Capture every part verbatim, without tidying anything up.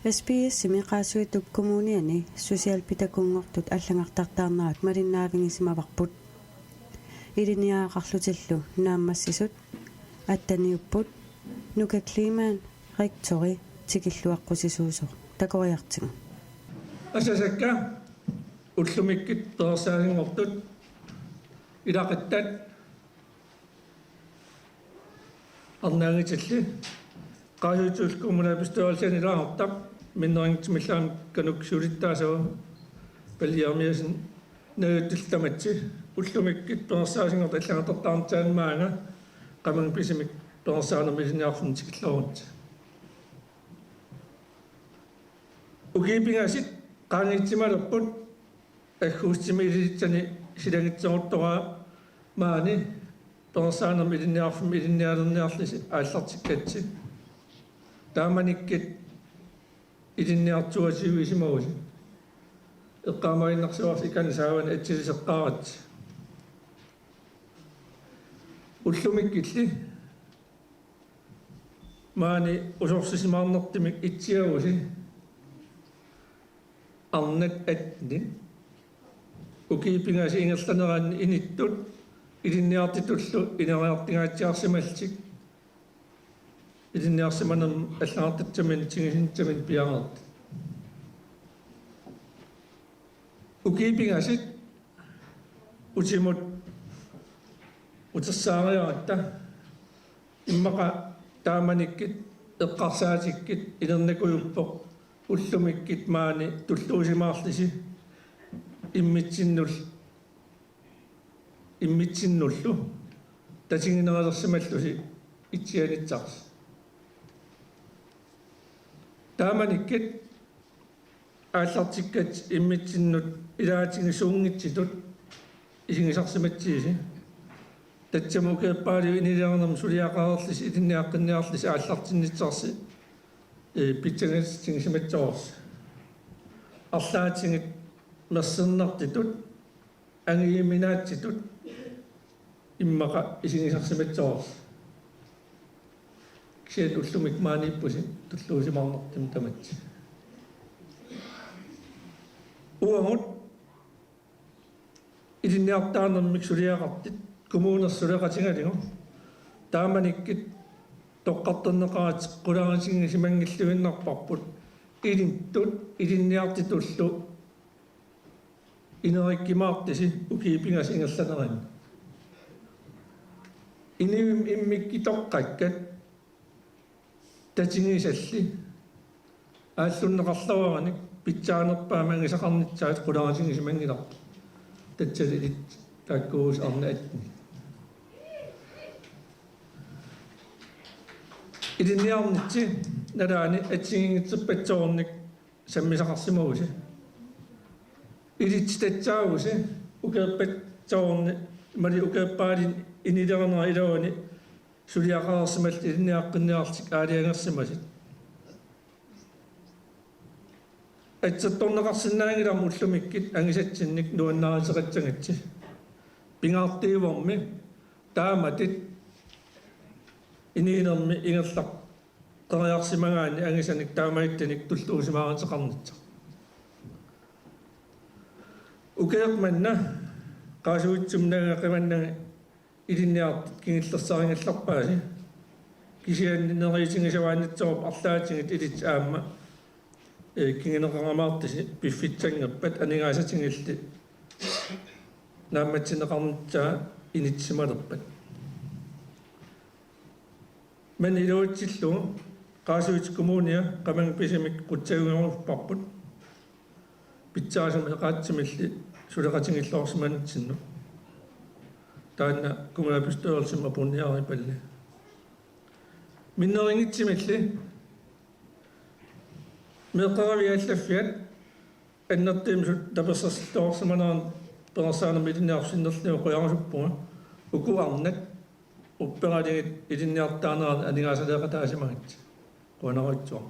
S P S-imi Qaasuitsup Kommuniani socialpædagogunngortut allagartartaarnerat malinnaavigisimavavut. Ilinniagaqarlutillu naammassisut atteniupput. Nuka Kleemann, rektori, tikilluaqqusisuusoq. Takoriartigu. Asasakka ullumikkut perersaasinngortut ilaquttat arnaanngutilli. Qaasuitsup kommunalbestyrelsimi ilaasortaq minnerunngitsumillu aamma Kanuk siulittaasua Palle Jerimiassen najuuttullu tamatsi ullumikkut perersaasinngortut allagartartaarnissaannut maanga qamangipisumik perersaanermik ilinniarfimmi tikilluarutsi. Ukiut pingasut qaangiussimalerput aggustimi Ilulissani silagitseruttoraa maani perersaanermik ilinniarfimmi ilinnialerniarlusi aallartikkatsi. Taamanikkut ilinniartuaasiuisimavusi. Eqqaamaviinnarsivarsi ikani saavani atsileqqaaratsi. Ullumikkulli maani usorsisimaarnertumik itsiavusi arnat attenit. Ukiut pingasut ingerlaneranni inittut ilinniartutullu ineriartungaatsiarsimallutik ilinniarsimanermut allagartassaminnut tigusinnaasaminnik piareersut. Ukiut pingasut utimut utersaariaratta immaqa taamanikkut eqqarsaatikkut ilernakujuppoq ullumikkut maani tulluusimaarlusi immitsinnul-, immitsinnullu tatigineqalersimallusi itsianissarsi. Taamanikkut aallartikkatsi immitsinnut ilaatigisuunngitsutut isigisarsimatsigusi. Tassami ukiorpaaluit iniliornermut suliaqareerlusi ilinniaqqinniarlusi aallartinnissarsi, ee, pitsanngitsigisimatsoorsi. Arlaatigut mersernartutut, angujuminaatsutut immaqa isigisarsimatsoorsi. Kisianni ullumikkut maaniippusi tulluusimaarnertumik tamatsi. Uagut ilinniartitaanermik suliaqartut kommunersuleqatigalugu taamanikkut toqqartorneqaratik qularutigisimanngilluinnarparput inittut ilinniartutullu ineriikkumaartusi ukiut pingasut ingerlaneranni. Inummik immikkut toqqakkat tatigisalli aallunneqarluaranik pitsaanerpaamik angusaqarnissaat qularitigisimanngilaq. Tassali ilissi taakkuusut arnat attenit. Ilinniarnitsi nalaani assigiinngitsorpassuarnik sammisaqarsimavusi. Ilissi tassaavusi ukiorpassuarni imaluunniit ukiorpaaluit inilernera iluani suliaqareersimallutik ilinniaqqinniarlutik aalajangersimasut. Assertorneqarsinnaanngilarmi ullumikkut angusatsinnik nuannariseqassagutsi. Pingaartuuvormi taamatut inuunermi ingerlaqqeriarsimagaanni angusanik taamaattanik tulluusimaaruteqarnissaq. Ukioq manna Qaasuitsup nanga qimannanga ilinniartut kingullersaarungallarpaasi. Kisianni neriuutigisavaannassavarput arlaatigut ilissi aamma, ee, kinguneqarumaartusi piffissanngorpat aningaasatigulli naammassineqarnissaa inissisimalerpat. Maani iluatsillugu Qaasuitsup Kommunia qamangipisumik qutsavigerusupput pitsaasumik eqaatsumilli suleqatigilluarsimanitsinni. Taanna kommunalbestyrelsimi apuunniaripalli. Minnerunngitsumilli meeqqeriviit allaffiat annertuumik tapersersorsimanerannut perersaanermik ilinniarfimmi sinnerlugit qujarusuppunga. Uku arnat upperalugit ilinniartitaanerannut aningaasaleeqataasimagit. Qujanarujussuaq.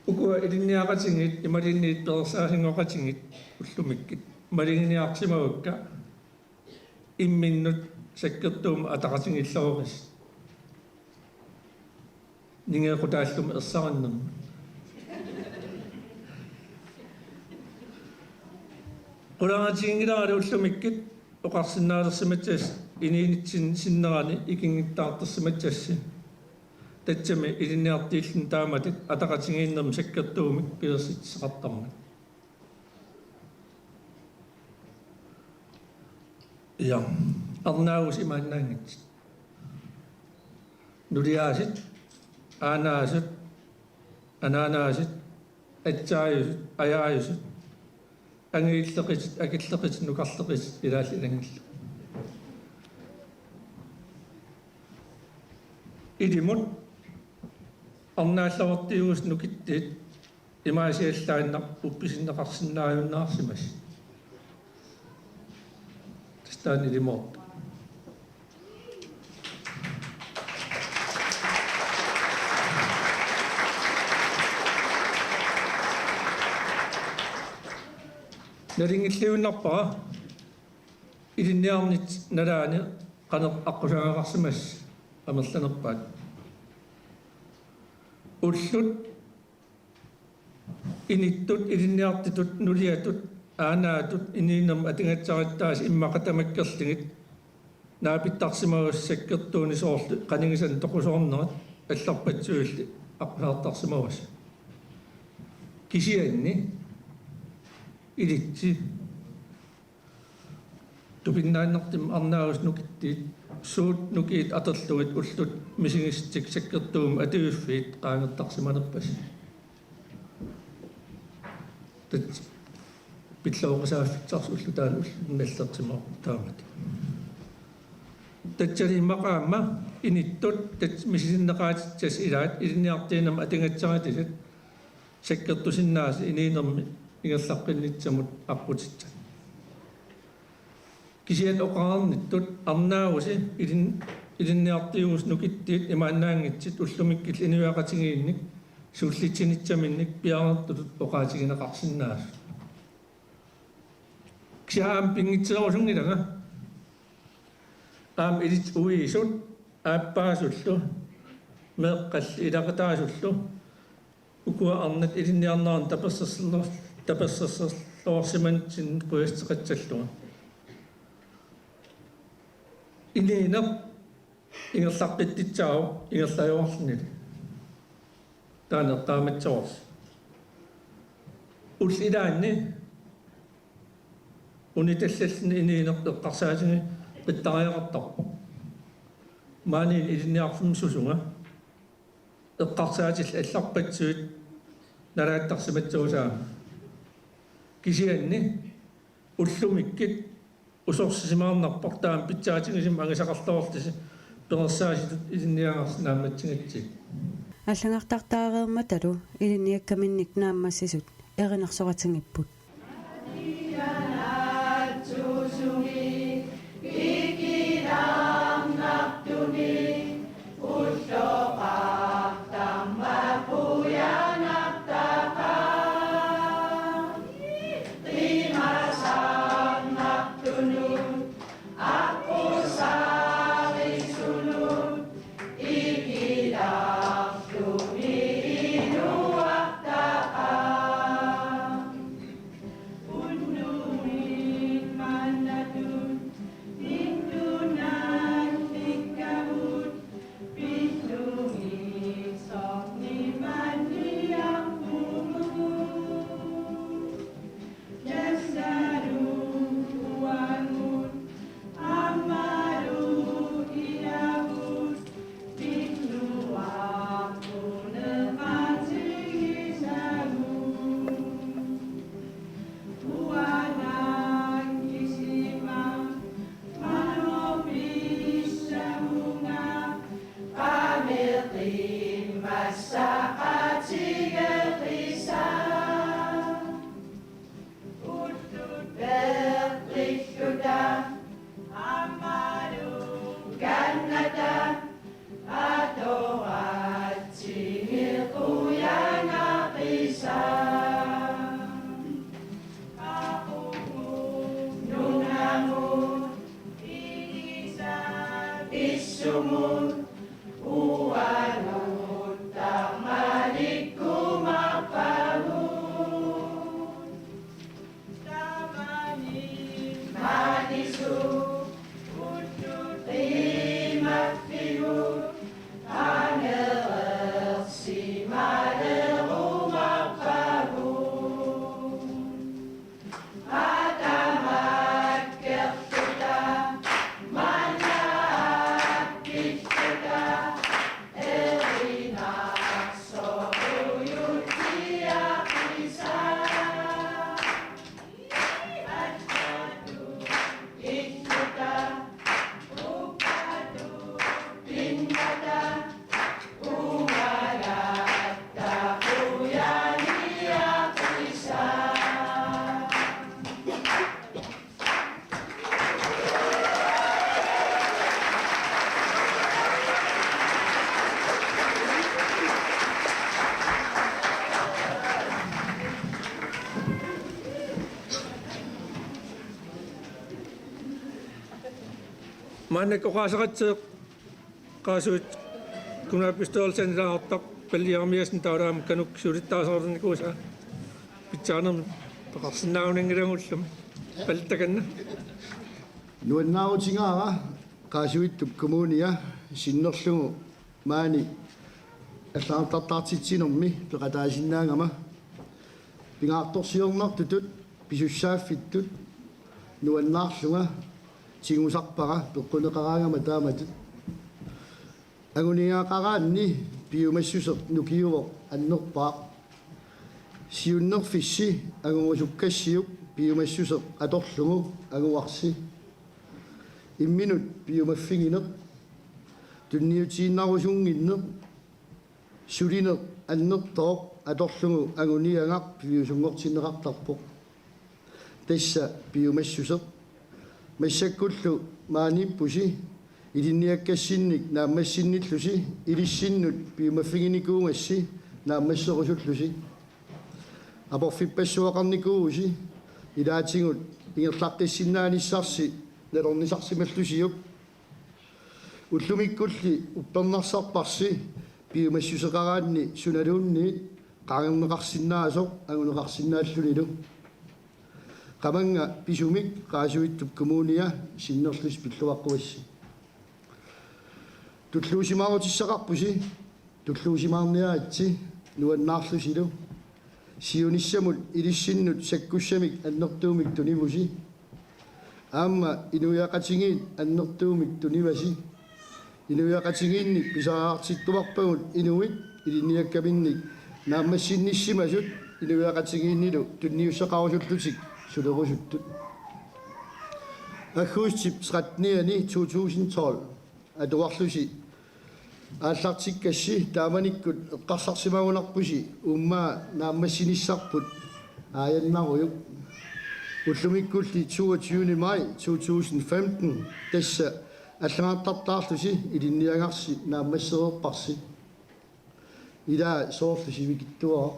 Ukua ilinniaqatigiit imaluunniit perersaasinngortigiit ullumikkut maluginiarsimavakka. imminnut sakkortuumik ataqatigiilluaritsi. Ningeeqqutaallumi ersarinnermi. Qularnatiginngilara ullumikkut oqarsinnaalersimassassi inuunitsin-, sinnerani ikinngittaartorsimassassi. Tassami ilinniartuulluni taamatut ataqatigiinnermi sakkortuumik pilersitsisaqartarmat. Ja, arnaagussi imaannaanngitsoq. Nuliaasut, aanaasut, anaanaasut, atsaajusut, ajaajusut, angajullequtit, akillequtit, nukarlequtit ilaallu ilanngullugu. Ilimut arnaalluartiuusut nukittuut imaasiallaannaq uppisinneqarsinnaajunnaarsimasut. Tassa taanna ilimoortoq. Nalunngilluinnarpara ilinniarnit nalaani qanoq aqqusaaqqaarsimasut amerlanerpaat. Ullut inuttut, ilinniartutut, nuliatut, aanaatut inuunermi atugassarittaasut immaqa tamakkerlugit naapittarsimavassi sakkortuunik soorlu qanigisanik toqusoornerat allarpassuillu aqqusaartarsimavassi. Kisianni ilitsi tupinnaannartumik arnaagussi nukittuut, suut nukiit atorlugit ullut misigissutsit sakkortuumik atuiffiit qaangertarsimanerpasi. Tassa pillooqisaaffissarsi ulloq taanna ulluminnut nallersimavoq taamatut. Tassali immaqa aamma inuttut tassa misilinneqaatissasut ilaat ilinniartuunermi atugassarititassat sakkortusinnaasut inuunermi ingerlaqqinnitsamut aqqutissat. Kisianni oqarnittut arnaagussi ilin-, ilinniartuussat nukittuut imaannaanngitsut ullumikkut inuiaqatigiinnik sullitsinitsaminnik piareertutut oqaatigineqarsinnaasut. Kisianni aamma pinngitsoorussunngilanga. Aamma ilitsi uisut aappaasullu, meeqqallu ilaqutaasullu, ukua arnat ilinniarneranni tapersersorlu-, tapersersorluarsimanitsinni qujassuteqassallunga. Inuuneq ingerlaqqittussaavoq ingerlajuarluni. Taanna eqqaamassavarsi. Ullut ilaanni unitallallugu inuuneq eqqarsaatigineqartarpoq. Maani ilinniarfimmi susunga eqqarsaatillit allarpassuit nalaattarsimassagaanni. Kisianni ullumikkut usorsisimaarnarpoq taama pitsaatigisumik angusaqarluarlusi perorsaasutut ilinniagarsi naammassigatsigu. Allagartartaareermatalu ilinniakkaminnik naammassisut erinarsoratigipput. Maannakkut oqaaseqassaaq Qaasuitsup kommunalbestyrelsip sanilaasortaq Palle Jerimiassen taavalu aamma Kanuk siulittaasuarnikuusaa pitsaanermik peqarsinnaanngilaq ullumi. Palle, takanna. Nuannaarutigaara Qaasuitsup Kommunia sinnerlugu maani allagartartaartitsinermi peqataasinnaagama. Pingaartorsiornartutut pisussaaffittut nuannaarlunga tigusarpara peqquneqaraangama taamatut. Anguniagaqaraanni piumassuseq nukiuvoq annerpaaq. Siunnerfissi angugusukkassiuk piumassuseq atorlugu anguarsi. Imminut piumaffigineq, tunniutiinnarusunnginneq, sulineq annertooq atorlugu anguniagaq piviusunngortinneqartarpoq. Tassa piumassuseq. Massakkullu maaniippusi, ilinniakkassinnik naammassinnillusi, ilissinnut piumaffiginikuugassi naammasserusullusi. Aporfippassuaqarnikuuvusi, ilaatigut ingerlaqqissinnaanissaasi nalornisarsimallusiuk. Ullumikkulli uppernarsarparsi piumassuseqaraanni sunaluunniit qaangerneqarsinnaasoq anguneqarsinnaallunilu. Qamannga pisumik Qaasuitsup Kommunia sinnerlusi pilluaqquassi. Tulluusimaarutissaqarpusi, tulluusimaarniaritsi nuannaarlusilu. Siunissamut ilissinnut sakkussamik annertuumik tunivusi. Aamma inuiaqatigiit annertuumik tunivasi. Inuiaqatigiinni pisariaqartittuarpagut inuit ilinniakkaminnik naammassinnissimasut inuiaqatigiinnilu tunniussaqarusullutik sulerusuttut. Aggustip trettenianni to tusind tolv atuarlusi aallartikkassi taamanikkut eqqarsarsimagunarpusi uummaa naammassinissarput aajannarujuk. Ullumikkulli toogtyvende maj to tusind femten tassa allagartartaarlusi ilinniagarsi naammassereerparsi. Ilaa soorlu sivikitsuaraq.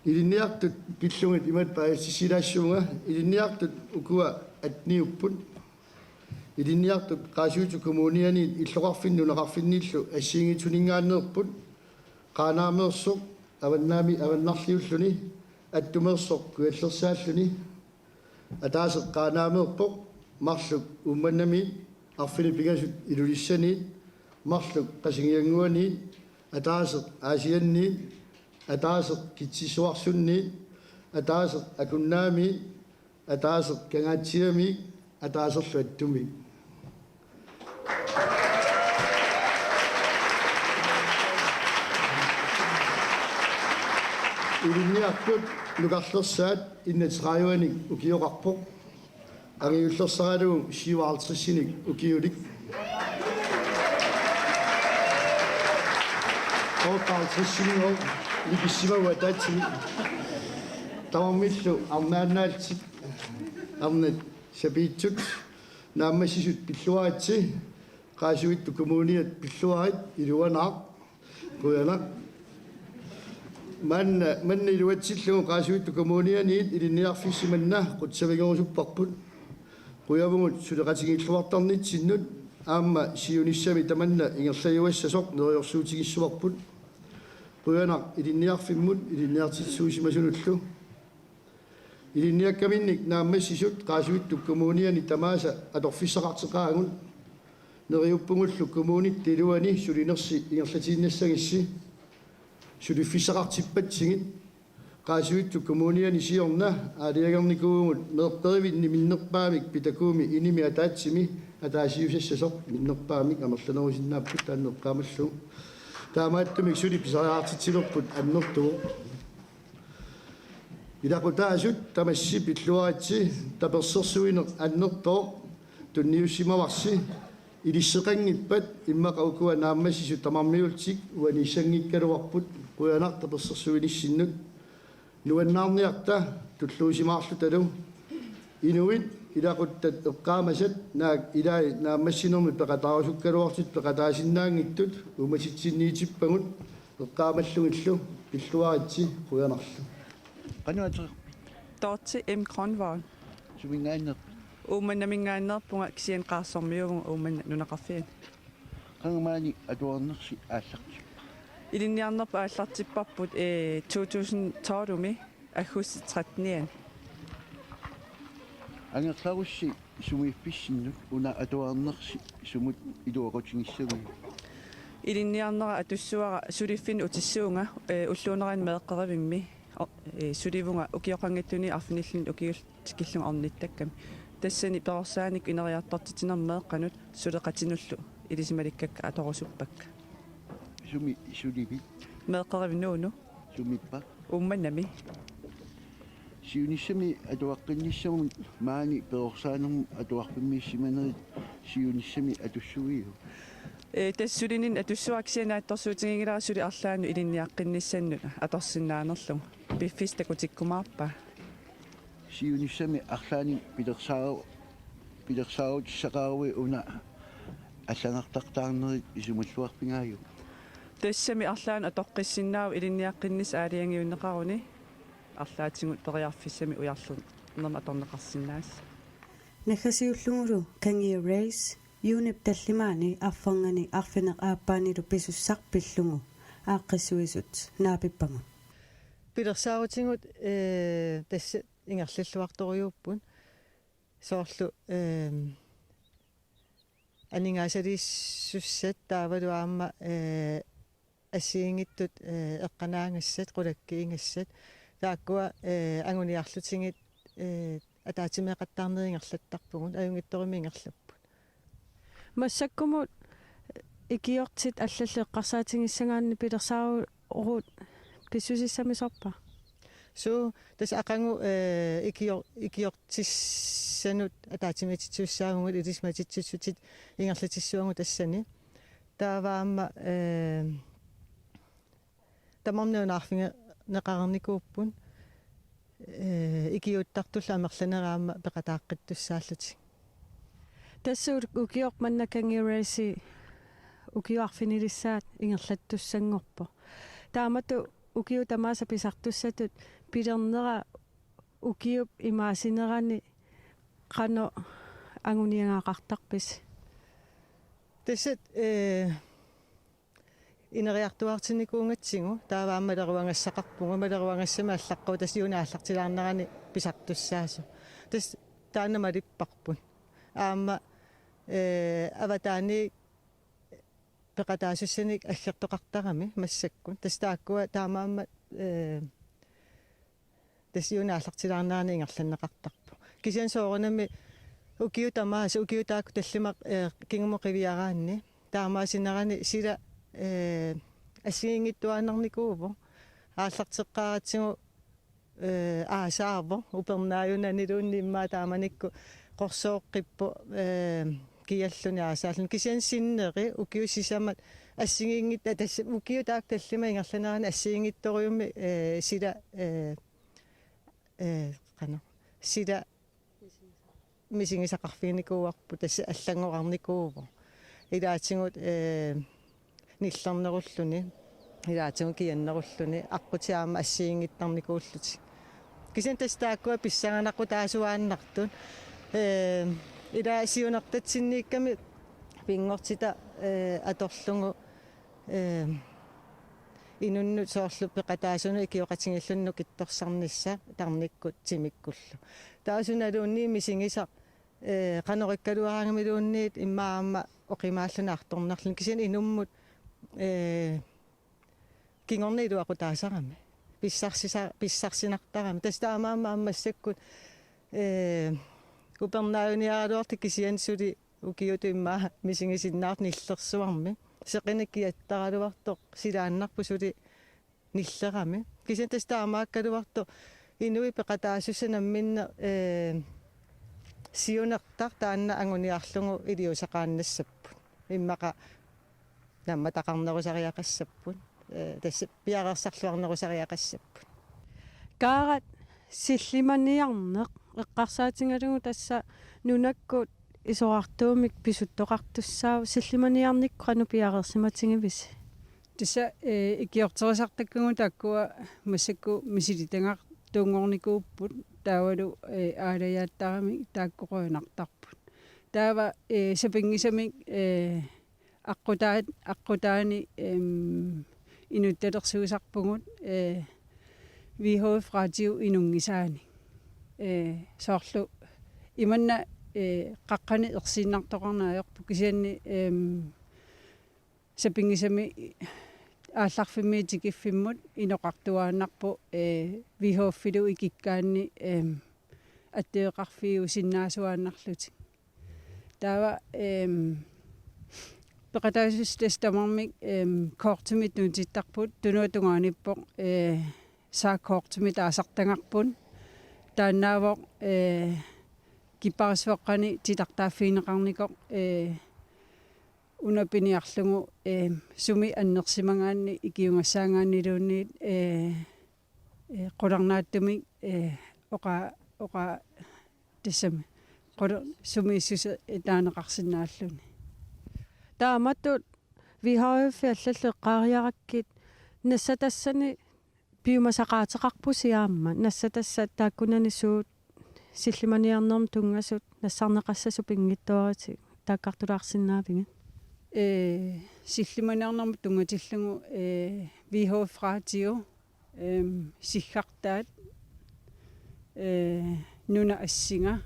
Ilinniartut pillugit imatut paasissutissilaassuunga, ilinniartut ukua atteniupput. Ilinniartut Qaasuitsup Kommunianiit illoqarfinni nunaqarfinnillu assigiinngitsuninngaanneerput. Qaanaameersoq Avannaami avannarliulluni, Attumeersoq Kujallersaalluni. Ataaseq Qaanaameerpoq, marluk Uummannamiit, arfineq-pingasut Ilulissaniit, marluk Qasigiannguaniit, ataaseq Aasianniit, ataaseq Kitsissuarsunniit, ataaseq Akunnaamiit, ataaseq Kangaatsiamiit, ataaserlu Attumiit. Ilinniartut nukarlersaat enogtredivenik ukioqarpoq. Angajullersaralugu syvoghalvtredsinik ukiulik. Otteoghalvtredsinik nipissimagu ataatsimik. Tamarmillu arnaannaallutik, arnat sapiitsut, naammassisut pilluaritsi, Qaasuitsup Kommuniat pilluarit, iluanaaq. Qujanaq. Manna, manna iluatsillugu Qaasuitsup Kommunianiit ilinniarfissi manna qutsavigerusupparput. Qujavugut suleqatigiilluartarnitsinnut, aamma siunissami tamanna ingerlajuassasoq neriorsuutigissavarput. Qujanaq ilinniarfimmut ilinniartitsisuusimasunullu. Ilinniakkaminnik naammassisut Qaasuitsup Kommuniani tamaasa atorfissaqarteqaagut. Neriuppugullu kommunitta iluani sulinersi ingerlatiinnassagissi. Suliffissaqartippatsigit. Qaasuitsup Kommuniani siorna aalajangernikuuvugut meeqqerivinni minnerpaamik Pitakuumi inimi ataatsimi ataasiusassasoq minnerpaamik amerlanerusinnaapput taanna eqqaamallugu. Taamaattumik suli pisariaqartitsilerput annertuvoq. Ilaqutaasut tamassi pilluaritsi, tapersersuineq annertooq tunniussimavarsi. Ilisseqanngippat immaqa ukua naammassisut tamarmiullutik uaniissanngikkaluarput. Qujanaq tapersersuinissinnut. Nuannaarniarta tulluusimaarlutalu. Inuit ilaquttat eqqaamasat naak ilai naammassinermi peqataarusukkaluartut peqataasinnaanngitsut uumatitsinniitippagut eqqaamallugillu. Pilluaritsi, qujanarlu. Qanoq ateqarpit? Dorthe M. Grønvold. Suminngaanneerpit? Uummannaminngaanneerpunga kisianni Qaarsormiuvunga Uummannap nunaqarfiani. Qanga maani atuarnersi aallartippa? Ilinniarnerput aallartipparput, eh, to tusind tolv-imi aggustip trettenianni. Angerlarussi sumiiffissinnut una atuarnersi sumut iluaqutigissaviuk? Ilinniarnera atussavara suliffinnut utissavunga, eh, ulluunerani meeqqerivimmi, o-, eh, sulivunga ukioqanngitsuni arfinilluni ukiut tikillunga ornittakkami. Tassani perorsaanik ineriartortitsinermi meeqqanut suleqatinullu ilisimalikkakka atorusuppakka. Sumi sulivit? Meeqqerivik Nuunu. Sumiippa? Uummannami. Siunissami atuaqqinnissamut maani perorsaanermut atuarfimmiissimanerit siunissami atussaviuk? Eh, tassa sulininni atussavara kisianni naatsorsuutiginngilara suli arlaannut ilinniaqqinnissannut atorsinnaanerlugu. Piffissaq takutikkumaarpaa. Siunissami arlaannik pilersaaru-, pilersaarutissaqaruit una allagartartaarnerit isumalluarfigaajuk? Tassami arlaannut atoqqissinnaavoq ilinniaqqinnissaq aalajangiunneqaruni arlaatigut periarfissamik ujarlernermik atorneqarsinnaasut. Naggasiullugulu Kangia Race juunip tallimaani arfernganni arfineq-aappaanilu pisussaq pillugu aaqqissuisut naapippagut. Pilersaarutigut, eh, tassa ingerlalluartorujuupput. Soorlu, ehm, aningaasaliissussat taavalu aamma, eh, assigiinngitsut, eh, eqqanaagassat, qulakkiigassat. Taakkua, eh, anguniarlutigit, eh, ataatsimeeqattaarnerit ingerlattarpugut, ajunngitsorujussuarmik ingerlapput. Massakkumut ikiortit allallu eqqarsaatigissagaanni pilersaarutit pissusissamisorpa? Suu, tassa aqagu, eh, ikior-, ikiortissanut ataatsimiititsisussaavugut ilisimatitsissutit ingerlatissavagut tassani. Taava aamma, eh, tamarmik nalunaarfigineqarnikuupput, eh, ikiuuttartullu amerlanerit aamma peqataaqqittussaallutik. Tassa u-, ukioq manna Kangia Race ukioq arfinilissaat ingerlattussanngorpoq. Taamatut ukiut tamaasa pisartussatut pilernera ukiup imaasinerani qanoq anguniagaqartarpisi? Tassa, eh, ineriartuaartinnikuugatsigu, taava aamma maleruagassaqarpugut, maleruagassami allaqqavoq tassa juunip aallartilaarnerani pisartussaasoq. Tassa taanna malipparput. Aamma, eh, avataaniit peqataasussanik aggertoqartarami massakkut. Tassa taakkua taamaammat, eh, tassa juunip aallartilaarnerani ingerlanneqartarpoq. Kisianni soorunami ukiut tamaasa, ukiut taakku tallimat, eh, kingumut qiviaraanni taamaasinerani sila, eh, assigiinngitsuaannarnikuuvoq. Aallarteqqaaratsigu, eh, aasaavoq, upernaajunaniluunniit immaqa taamanikkut qorsooqqippoq, eh, kialluni aasaalluni. Kisianni sinneri ukiut sisamat assigiinngit-, tassa ukiut taakku tallimat ingerlanerani assigiinngitsorujussuarmik, eh, sila, eh, eh, qanoq, sila misigisaqarfiginikuuarput, tassa allanngorarnikuuvoq. Ilaatigut, eh, nillernerulluni, ilaatigut kiannerulluni, aqqutit aamma assigiinngittarnikuullutik. Kisianni tassa taakkua pissanganaqutaasuaannartut. Eh, ila siunertatsinniikkami Pinngortitaq, eh, atorlugu, eh, inunnut soorlu peqataasunut ikioqatigiilluni nukittorsarnissaq tarnikkut timikkullu. Taava sunaluunniit misigisaq, eh, qanorikkaluaraangamiluunniit immaqa aamma oqimaalluni artornarluni kisianni inummut, eh, kingorna iluaqutaasarami. Pissarsisa-, pissarsinartarami. Tassa taamaammat aamma massakkut, eh, upernaajuniaraluartut kisianni suli ukiutut immaqa misigisinnaartut nillersuarmi. Seqineq kiattaraluartoq silaannarpoq suli nillerami. Kisianni tassa taamaakkaluartoq inuit peqataasussat namminneq, eh, siunertaq taanna anguniarlugu iliuuseqaannassapput. Immaqa nammataqarnerusariaqassapput. Eh, tassa piareersarluarnerusariaqassapput. Kaarat, sillimaniarneq eqqarsaatigalugu tassa nunakkut isorartuumik pisuttoqartussaavoq, sillimaniarnikkut qanoq piareersimatigivisi? Tassa, eh, ikiorterisartakkagut taakkua massakkut misilitagartuunngornikuupput taavalu, eh, aalajaattarami taakku qujanartarput. Taava, eh, sapinngisamik, eh, aqqutaa-, aqqutaani, em, inuttalersuisarpugut, eh, V H F Radio inunngisaani. Eh, soorlu imanna, eh, qaqqani ersiinnartoqarneq ajorpoq kisianni, em, sapinngisamik aallarfimmiit tikiffimmut inoqartuaannarpoq, eh, V H F-ilu ikikkaanni, em, attueqarfiusinnaasuaannarlutik. Taava, em, peqataasussat tassa tamarmik, em, kortimik tunitittarput tunuata tungaanippoq, eh, saakkortimi taasartagarput. Taannaavoq, eh, kipparissuaqqani titartaaffigineqarnikoq, eh, una piniarlugu, eh, sumi annersimagaanni ikiugassaagaanniluunniit, eh, eh, qularnaatsumik, eh, oqa-, oqa-, tassami. Qula-, sumiissuseq taaneqarsinnaalluni. Taamatut V H F allallu eqqaariarakkit nassatassani piumasaqaateqarpusi aamma. Nassatassat taakkunani suut sillimaniarnermut tunngasut nassarneqassasut pinngitsooratik taakkartulaarsinnaavigit? Ee, sillimaniarnermut tunngatillugu, ee, V H F Radio, em, Siggartaat, ee, Nuna Assinga,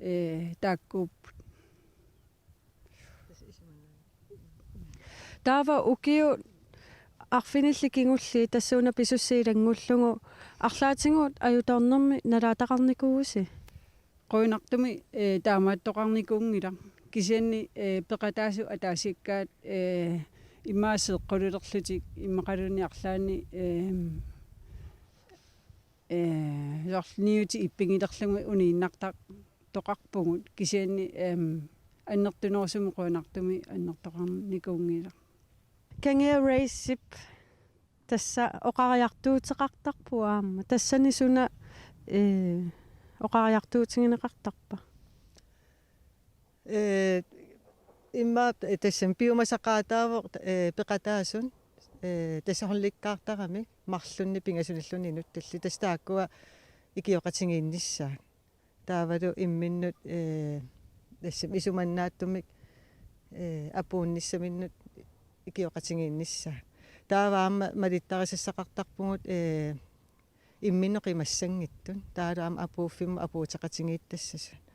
ee, taakkuupput. Taava ukiut arfinillit kingulliit tassa una pisussi ilanngullugu arlaatigut ajutoornermi nalaataqarnikuuvusi? Qujanartumik, eh, taamaattoqarnikuunngilaq. Kisianni, eh, peqataasut ataasiakkaat, eh, immaqa seeqqululerlutik immaqaluunniit arlaanni, eh, eh, soorlu niutit ippigilerlugit uniinnartartoqarpugut. Kisianni, em, annertunerusumik qujanartumik annertoqarnikuunngilaq. Kangia Raceip tassa oqariartuuteqartarpoq aamma. Tassani suna, eh, oqariartuutigineqartarpa? Eh, immaqa tassami piumasaqaataavoq, eh, peqataasut, eh, tassa holdikkaartarami marlunnik pingasunilluunniit inuttallit. Tassa taakkua ikioqatigiinnissaat. Taavalu imminnut, eh, tassami isumannaatsumik, eh, apuunnissaminnut ikioqatigiinnissaat. Taava aamma malittarisassaqartarpugut, eh, imminnut qimassanngitsut. Taavalu aamma apuuffimmut apuuteqatigiittassasut.